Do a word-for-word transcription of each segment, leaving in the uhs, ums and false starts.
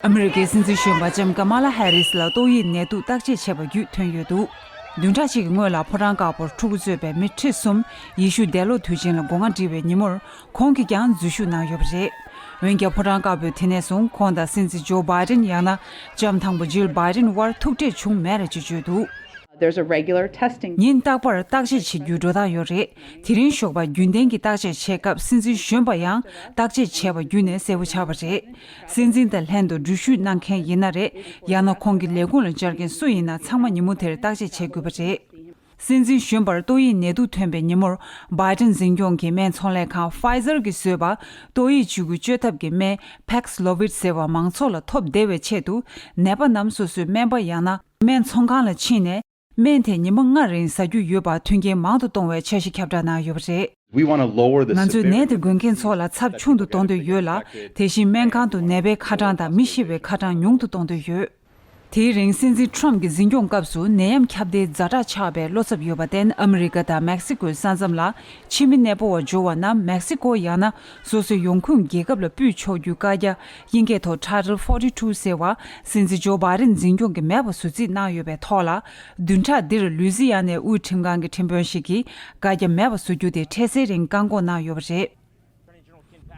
ཨ་མི་རི་ཀའི་སྲིད་འཛིན་གཞོན་པ་ལྕམ་ཀ་མ་ལ་ཧེ་རིས་ལ་ཏོག་དབྱིབས་ནད་དུག་བརྟག་དཔྱད་བྱས་པ་བརྒྱུད་ཐོན་ཡོད་འདུག་བདུན་ཕྲག་གཅིག་གི་སྔོན་ལ་ཕོ་བྲང་དཀར་པོར་ཕྲུ་གུ་གཙོས་པའི་མི་ཁྲི་གསུམ་ཡེ་ཤུ་འདས་ལོག་དུས་ཆེན་ལ་སྒོ་ང་བསྒྲིགས་པའི་ཉིན་མོར་ཁོང་གིས་ཀྱང་འཛུལ་ཞུགས་གནང་ཡོད་པ་རེད། འོན་ཀྱང་ཕོ་བྲང་དཀར་པོས་དེ་ནས་བཟུང་ཁོང་དང་སྲིད་འཛིན་ཇོ་བྷའི་ཌེན་ཡང་ན་ལྕམ་དང་པོ་ཇིལ་བྷའི་ཌེན་དབར་ཐུག་འཕྲད་བྱུང་མེད་རེད་ཅེས་བརྗོད་འདུག There's a regular testing. ཉིན་རྟག་པར་བརྟག་དཔྱད་བྱེད་རྒྱུའི་འགྲོ་སྟངས་ཡོད་རེད། དེ་རིང་ཞོགས་པ་རྒྱུན་ལྡན་གྱི་བརྟག་དཔྱད་བྱེད་སྐབས་སྲིད་འཛིན་གཞོན་པ་ཡང་བརྟག་དཔྱད་བྱས་པ་བརྒྱུད་ནས་གསལ་པོ་ཆགས་པ་རེད། སྲིད་འཛིན་དང་ལྷན་དུ་འགྲུལ་བཞུད་གནང་མཁན་ཡིན་ན་རེད། ཡང་ན་ཁོང་གི་ལས་ཁུངས་ལ་བཅར་མཁན་སུ་ཡིན་ན་ཚང་མ་ཉིན་མོ་དེར་བརྟག་དཔྱད་བྱེད་དགོས་པ་རེད། སྲིད་འཛིན་གཞོན་པར་ཏོག་དབྱིབས་ནད་དུག་ཐོན་པའི་ཉིན་མོར་བྷའི་ཌེན་འཛིན་སྐྱོང་གིས་སྨན་ཚོང་ལས་ཁང་Pfizer་གིས་བཟོས་པ་ཏོག་དབྱིབས་བཅོས་དགུ་བཅོས་ཐབས་ཀྱི་སྨན་Paxlovid་ཟེར་བ་མང་ཚོགས་ལ་ཐོབ་བདེ་བའི་ཆེད་དུ་ནད་པ་རྣམས་སོ་སོའི་སྨན་པ་ཡང་ན་སྨན་ཚོང་ཁང་ལ་ཕྱིན་ནས་སྨན་དེ་ཉི་མ་ལྔ་རིང་ཟ་རྒྱུ་ཡོད་པ་མཐུན་རྐྱེན་མང་དུ་གཏོང་བའི་འཆར་གཞི་ཁྱབ་བསྒྲགས་གནང་ཡོད་པ་རེད། We want to lower the ང་ཚོས་severity ནད་དེ་འགོས་མཁན་ཚོ་ལ་ཚབས་ཆུང་དུ་གཏོང་འདོད་ཡོད་ལ། དེ་བཞིན་སྨན་ཁང་དུ་ནད་པའི་ཁ་གྲངས་དང་མི་ཤི་བའི་ཁ་གྲངས་ཉུང་དུ་གཏོང་འདོད་ཡོད། དེའི་རིང་སྲིད་འཛིན་ཁྲོམ་གྱི་འཛིན་སྐྱོང་སྐབས་སུ་ནད་ཡམས་ཁྱབ་གདལ་ཛ་དྲག་ཆགས་པའི་བློ་འཚབ་ཡོད་པར་བརྟེན་ཨ་མི་རི་ཀ་དང་མེག་སི་ཀོའི་ས་མཚམས་ལ་ཕྱི་མི་གནས་སྤོ་བར་འབྱོར་བ་རྣམས་མེག་སི་ཀོ་ཡང་ན་སོ་སོའི་ཡོང་ཁུངས་རྒྱལ་ཁབ་ལ་སྤུད་ཆོག་རྒྱུའི་བཀའ་རྒྱ་དབྱིན་སྐད་ཐོག་Title forty-two་ཟེར་བ་སྲིད་འཛིན་ཇོ་བྷའི་ཌེན་འཛིན་སྐྱོང་གིས་མེད་པ་ཟུར་རྩིས་གནང་ཡོད་པའི་ཐོག་ལ། བདུན་ཕྲག་འདིར་ལུའི་ཛི་ཡ་ནའི་དབུས་ཁྲིམས་ཁང་གི་ཁྲིམས་དཔོན་ཞིག་གིས་བཀའ་རྒྱ་མེད་པ་བཟོ་རྒྱུ་དེ་འཕྲལ་སེལ་རིང་བཀག་འགོག་གནང་ཡོད་པ་རེད།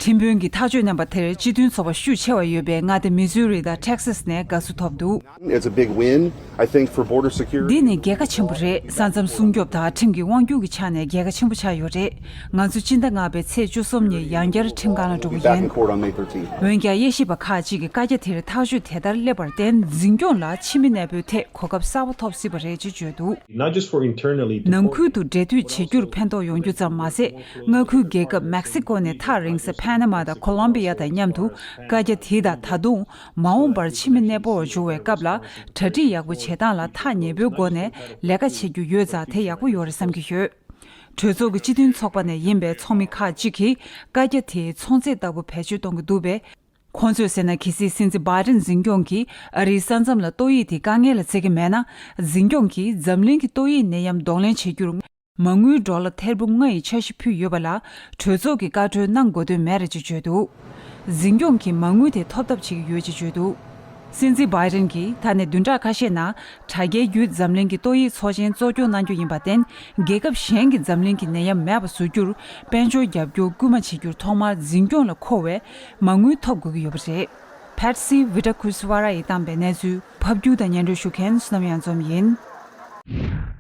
ཁྲིམས་དཔོན་གྱི་ཐག་གཅོད་རྣམ་པ་དེར་སྤྱི་མཐུན་ཚོགས་པ་ཤུགས་ཆེ་བ་ཡོད་པའི་མངའ་སྡེ་མི་ཟུ་རི་དང་ཊེག་སཱས་ནས་དགའ་བསུ་ཐོབ་འདུག It's a big win, I think, for border security. འདི་ནི་རྒྱལ་ཁ་ཆེན་པོ་རེད། ས་མཚམས་སྲུང་སྐྱོབ་དང་ཁྲིམས་ཀྱི་དབང་སྒྱུར་གྱི་ཆ་ནས་རྒྱལ་ཁ་ཆེན་པོ་ཆགས་ཡོད་རེད། ང་ཚོ་སྤྱི་ཟླ་ལྔ་པའི་ཚེས་བཅུ་གསུམ་ཉིན་ཡང་བསྐྱར་ཁྲིམས་ཁང་ལ་འགྲོ་གི་Back in ཡིན། Court on May thirteenth. འོན་ཀྱང་དབྱེ་ཞིབ་པ་ཁག་ཅིག་གིས་བཀའ་རྒྱ་དེར་ཐག་གཅོད་དེ་ལྟར་སླེབས་པར་བརྟེན་འཛིན་སྐྱོང་ལ་ཕྱི་མི་གནས་སྤོའི་ཐད་གོ་སྐབས་གསར་པ་ཐོབ་སྲིད་པ་རེད་ཅེས་བརྗོད་འདུག Not just for internally ནང་ཁུལ་དུ་འབྲེལ་མཐུད་བྱེད་རྒྱུར་ཕན་ཐོགས་ཡོང་རྒྱུ་ཙམ་མ་ཟད། མངའ་ཁུལ་རྒྱལ་ཁབ་མེག་སི་ཀོ་ནས་ཐག་རིང་ས་ཕ་ན་མ་དང་ཁོ་ལོམ་བི་ཡ་དང་མཉམ་དུ་བཀའ་རྒྱ་དེ་དང་ད་དུང་མ་འོངས་པར་ཕྱི་མི་གནས་སྤོ་བར་འབྱོར་བའི་སྐབས་ལ་གྲ་སྒྲིག་ཡག་པོ་བྱེད་སྟངས་ལ་ཐག་ཉེ་པོའི་སྒོ་ནས་ལས་ཀ་བྱེད་རྒྱུ་ཡོད་ཙང་དེ་ཡག་པོ་ཡོད་རེད་བསམ་གྱི་ཡོད། གྲོས་ཚོགས་ཀྱི་སྤྱི་མཐུན་ཚོགས་པ་ནས་ཡིན་པའི་ཚོགས་མི་ཁག་ཅིག་གིས་བཀའ་རྒྱ་དེ་ཚོང་རྫས་ལྟ་བུ་བེད་སྤྱོད་གཏོང་གི་འདུག་པས། ཁོང་ཚོས་ཟེར་ན། གལ་སྲིད་སྲིད་འཛིན་བྷའི་ཌེན་འཛིན་སྐྱོང་གིས་ཨ་རིའི་ས་མཚམས་ལ་ཏོག་དབྱིབས་དེ་དཀའ་ངལ་ལ་བརྩི་གི་མེད་ན། འཛིན་སྐྱོང་གིས་འཛམ་གླིང་གི་ཏོག་དབྱིབས་ནད་ཡམས་གདོང་ལེན་བྱེད་རྒྱུར་མ་དངུལ་ཌོ་ལར་ཐེར་འབུམ་ལྔ་ཡི་འཆར་གཞི་ཕུལ་ཡོད་པ་ལ་གྲོས་ཚོགས་ཀྱིས་བཀའ་འཁྲོལ་གནང་དགོས་དོན་མེད་རེད་ཅེས་བརྗོད་འདུག་འཛིན་སྐྱོང་གིས་མ་དངུལ་དེ་ཐོབ་ཐབས་བྱེད་ཀྱི་ཡོད་ཅེས་བརྗོད་འདུག་སྲིད་འཛིན་བྷའི་ཌེན་གྱིས་ད་ནས་བདུན་ཕྲག་ཁ་ཤས་ནང་དྲ་རྒྱའི་བརྒྱུད་འཛམ་གླིང་གི་ཏོག་དབྱིབས་ཚོགས་ཆེན་གཙོ་སྐྱོང་གནང་རྒྱུ་ཡིན་པར་བརྟེན། རྒྱལ་ཁབ་གཞན་གྱི་འཛམ་གླིང་གི་ནད་ཡམས་མེད་པ་བཟོ་རྒྱུར་དཔལ་འབྱོར་རྒྱབ་སྐྱོར་སྐུལ་མ་བྱེད་རྒྱུར་ཐོག་མར་འཛིན་སྐྱོང་ལ་མཁོ་བའི་མ་དངུལ་ཐོབ་དགོས་ཀྱི་ཡོད་པ་རེད། Patsy Widakuswara་ཡིས་བཏང་པའི་གནས་ཚུལ་ཕབ་སྒྱུར་དང་སྙན་སྒྲོན་ཞུ་མཁན་བསོད་ནམས་གཡང་འཛོམས་ཡིན།